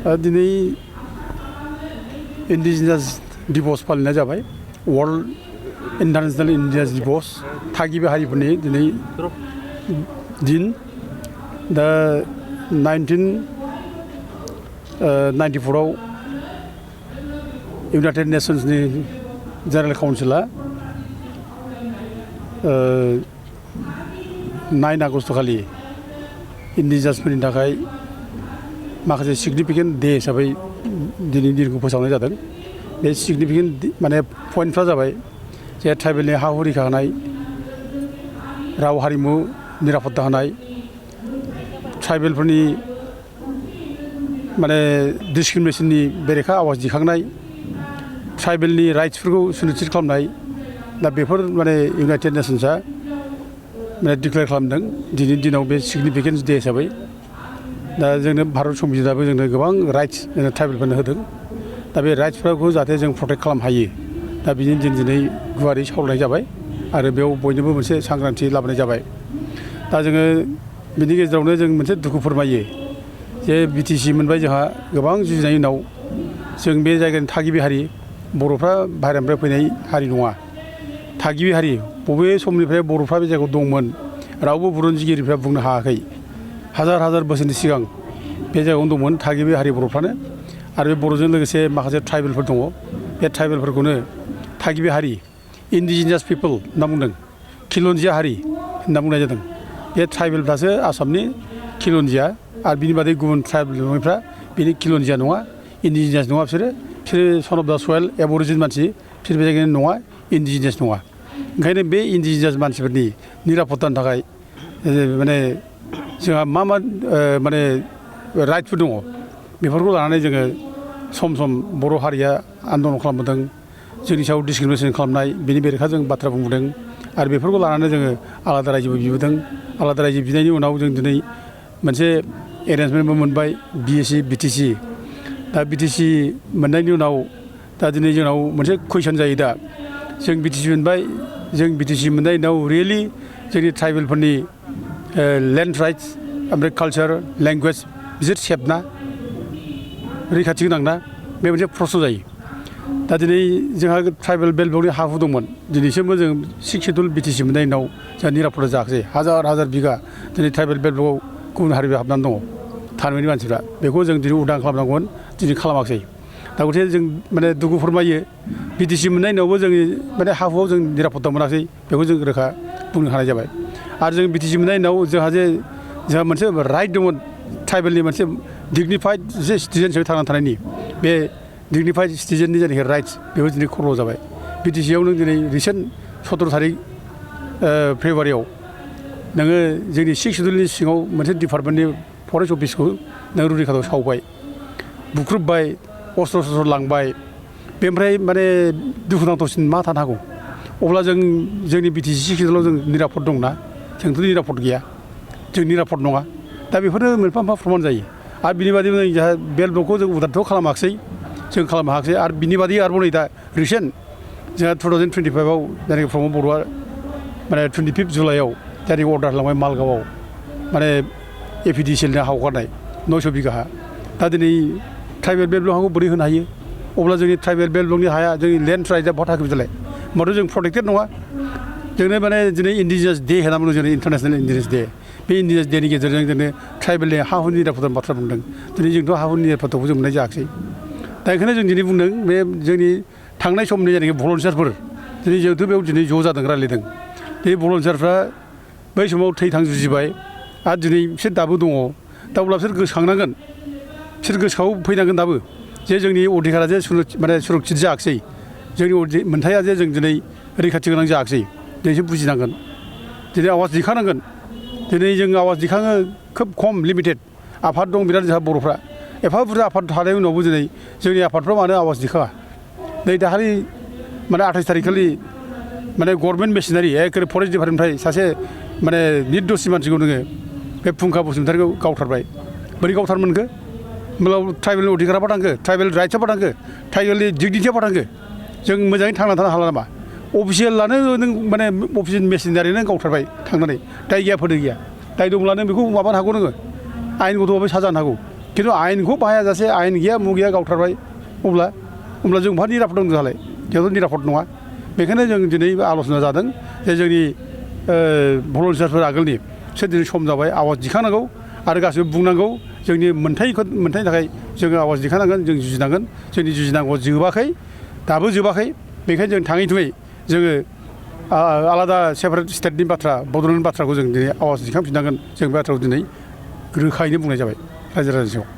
दिनै इन्डिजिनास दिवस फालिनाय जाबाय वर्ल्ड इन्टारनेशनेल इन्डिजिनास दिवस थागिबि हारिफोरनि दिनै दिन दा 1994आव इउनाइटेड नेशन्सनि जेनेरेल काउन्सिला 9 आगस्ट खालि इन्डिजिनासफोरनि थाखाय माखासे सिगनिफिकेन्ट डे हिसाबै दिनैनि दिनखौ फोसावनाय जादों। बे सिगनिफिकेन्ट माने पइन्टफ्रा जाबाय जे ट्राइबेलनि हा हु रैखा होनाय, राव हारिमु निरापत्ता होनाय, ट्राइबेलफोरनि माने डिसक्रिमिनेसननि बेरेखा आवाज दिखांनाय, ट्राइबेलनि राइट्सफोरखौ सुनिश्चित खालामनाय। दा बेफोर माने इउनाइटेड नेशन्सआ माने डिक्लेयार खालामदों दिनैनि दिनाव बे सिगनिफिकेन्स डे हिसाबै। दा जोंनो भारत संबिजिताबो जोंनो गोबां राइट्स जोंनो ट्राइबेलफोरनो होदों। दा बे राइट्सफोरखौ जाहाथे जों प्रटेक्ट खालामनो हायो, दा बिनि दिन दिनै गुवारै सावरायनाय जाबाय आरो बेयाव बयनोबो मोनसे सांग्रांथि लाबोनाय जाबाय। दा जोङो बिनि गेजेरावनो जों मोनसे दुखु फोरमायो जे बिटिसि मोनबाय जोंहा गोबां जुजिनायनि उनाव जों बे जायगानि थागिबि हारि बर'फ्रा बाहेरानिफ्राय फैनाय हारि नङा, थागिबि हारि। बबे समनिफ्राय बर'फ्रा बे जायगायाव दंमोन रावबो बुरन्जिगिरिफ्रा बुंनो हायाखै। हाजार हाजार बोसोरनि सिगां बे जायगायावनो दंमोन थागिबि हारि बर'फ्रानो। आरो बे बर'जों लोगोसे माखासे ट्राइबेलफोर दङ। बे ट्राइबेलफोरखौनो थागिबि हारि इन्डिजिनियास पिपोल होनना बुंदों, खिलन्जिया हारि होनना बुंनाय जादों। बे ट्राइबेलफ्रासो आसामनि खिलन्जिया आरो बिनि बादै गुबुन ट्राइबेल नङैफ्रा बिनि खिलन्जिया नङा, इन्डिजिनियास नङा। बिसोरो सन अफ दा सयेल एबरिजिन मानसि, बिसोर बे जायगानि नङा, इन्डिजिनियास नङा। ओंखायनो बे इन्डिजिनियास मानसिफोरनि निरापत्तानि थाखाय माने जोंहा मा माने राइटफोर दङ बेफोरखौ लानानै जोङो सम सम बर' हारिया आन्दलन खालामबोदों। जोंनि सायाव डिसक्रिमिनेसन खालामनाय बेनि बेरेखा जों बाथ्रा बुंबोदों आरो बेफोरखौ लानानै जोङो आलादा रायजोबो बिबोदों। आलादा रायजो बिनायनि उनाव जों दिनै मोनसे एरेन्जमेन्टबो मोनबाय बिटिसि। दा बिटिसि मोननायनि उनाव दा दिनै जोंनाव मोनसे कुइसन जायो। दा जों बिटिसि मोनबाय, जों बिटिसि मोननायनि उनाव रियेलि जोंनि ट्राइबेलफोरनि लेन्ड राइट्स ओमफ्राय कालचार लेंगुवेज बिसोर सेफ ना, रैखाथि गोनां ना, बे मोनसे प्रश्न जायो। दा दिनै जोंहा ट्राइबेल बेल्ट ब्लकनि हा हु दंमोन, दिनैसिमबो जों 6 सिडुल बिटिसि मोननायनि उनाव जोंहा निरापत्ता जायाखै। हाजार हाजार बिगा दिनै ट्राइबेल बेल्ट ब्लकआव गुबुन हारिबो हाबनानै दङ थानोनि मानसिफ्रा। बेखौ जों दिनै उदां खालामनांगौमोन, दिनै खालामाखै। दा गथिखे जों माने दुखु फोरमायो बिटिसि मोननायनि उनावबो जोंनि माने हा हुआव जों निरापत्ता मोनाखै, बेखौ जों रोखा बुंनो हानाय जाबाय। आरो जों बिटिसि मोननायनि उनाव जोंहा मोनसे राइट दंमोन ट्राइबेलनि मोनसे डिगनिफाइड जे सिटिजेन हिसाबै थांनानै थानायनि, बे डिगनिफाइड सिटिजेननि जायनाखि राइट्स बेबो दिनै खर' जाबाय। बिटिसिआव नों दिनै रिसेन्ट 17 थारिख फेब्रुवारियाव नोङो जोंनि 6 सिडुलनि सिङाव मोनसे डिपार्टमेन्टनि फरेस्ट अफिसखौ नों रुनिकाटाव सावबाय, बुख्रुबबाय, अस्त्र शस्त्र लांबाय। बेनिफ्राय माने दुखुनांथावसिन मा थानो हागौ? अब्ला जोंनि बिटिसि 6 सिडुलाव जों निरापद दंना? जोंथ' निरापद गैया, जों निरापद नङा। दा बेफोरनो मोनफा मोनफा प्रमान जायो। आरो बिनि बादै जोंहा बेल्ट ब्लकखौ जों उदारथ' खालामाखिसै, जों खालामनो हायाखिसै। आरो बिनि बादै आरोबाव नै दा रिसेन्ट जोंहा 2025आव जायनाखि प्रमद बर'आ माने 25 जुलाइआव जायनाखि अर्डार होलांबाय मालगावआव माने एपिडिसिएलनि हा हगारनाय 900 बिगा हा। दा दिनै ट्राइबेल बेल्ट ब्लकखौ बोरै होनो हायो? अब्ला जोंनि ट्राइबेल बेल्ट ब्लकनि हाया जोंनि लेन्ड राइट्सआ बहा थाखो बिदिलाय? होमबाथ' जों प्रटेक्टेड नङा। जोंनो माने दिनै इन्डिजिनियास डे होनना बुङो, जोंनि इन्टारनेसनेल इन्डिजिनियास डे। बे इन्डिजिनियास डेनि गेजेरजों जोंनो ट्राइबेलनि हा हुनि निरापत्तानि बाथ्रा बुंदों। दिनै जोंथ' हा हुनि निरापत्ताखौ जों मोननाय जायाखिसै। दा बेखायनो जों दिनै बुंदों बे जोंनि थांनाय समनि जायनाखि भलन्टियारफोर, दिनै जोंथ' बेयाव दिनै ज' जादों, रायज्लायदों। बे भलन्टियारफ्रा बै समाव थै-थां जुजिबाय आरो दिनै बिसोर दाबो दङ। दा अब्ला बिसोर गोसोखांनांगोन, बिसोर गोसोआव फैनांगोन दाबो जे जोंनि अधिकारा जे माने सुरक्षित जायाखिसै, जोंनि मोनथाया जे जों दिनै रैखाथि गोनां जायाखिसै। दिनैसो बुजिनांगोन, दिनै आवाज दिखांनांगोन। दिनै जों आवाज दिखाङो खोब खम, लिमिटेड आफाद दं बिराद जोंहा बर'फ्रा। एफा बुरजा आफाद थानायनि उनावबो दिनै जोंनि आफादफ्रा मानो आवाज दिखाङा? नै दाखालि माने 28 थारिख खालि माने गभर्नमेन्ट मेसिनारि एखेबारे फरेस्ट डिपार्टमेन्टनिफ्राय सासे माने निर्दोषि मानसिखौ नोङो बे फुंखा बसुमतारिखौ गावथारबाय। बोरै गावथारमोनखो? होमब्ला ट्राइबेलनि अधिकारा थांखो, ट्राइबेल राइट्सआ थांखो, ट्राइबेलनि डिगनिटिया थांखो? जों मोजाङै थांनानै थानो हाला नामा? अफिसियेलानो नों माने अफिसियेल मेसिनारिनो गावथारबाय थांनानै, दाय गैया फोदो गैया। दाय दंब्ला नों बेखौ माबानो हागौ, नोङो आयेन गथ'आबो साजा होनो हागौ। खिन्थु आयेनखौ बाहायाजासे आयेन गैया मु गैया गावथारबाय अब्ला जों बहा निरापद दं जोंहालाय जोंथ' निरापद नङा बेखायनो जों दिनै आल'सना जादों जे जोंनि भलन्टियारफोर आगोलनि बिसोर दिनै सम जाबाय आवाज दिखांनांगौ आरो गासिबो बुंनांगौ जोंनि मोन्थायनि थाखाय जोङो आवाज दिखांनांगोन जों जुजिनांगोन जोंनि जुजिनांगौआ जोबाखै दाबो जोबाखै बेखायनो जों थाङै थुङै जोङो आलादा सेपारेट स्टेटनि बाथ्रा बड'लेण्ड बाथ्राखौ जों दिनै आवाज दिखांफिननांगोन जों बे बाथ्राखौ दिनै रोखायैनो बुंनाय जाबाय रायजो राजानि सिगाङाव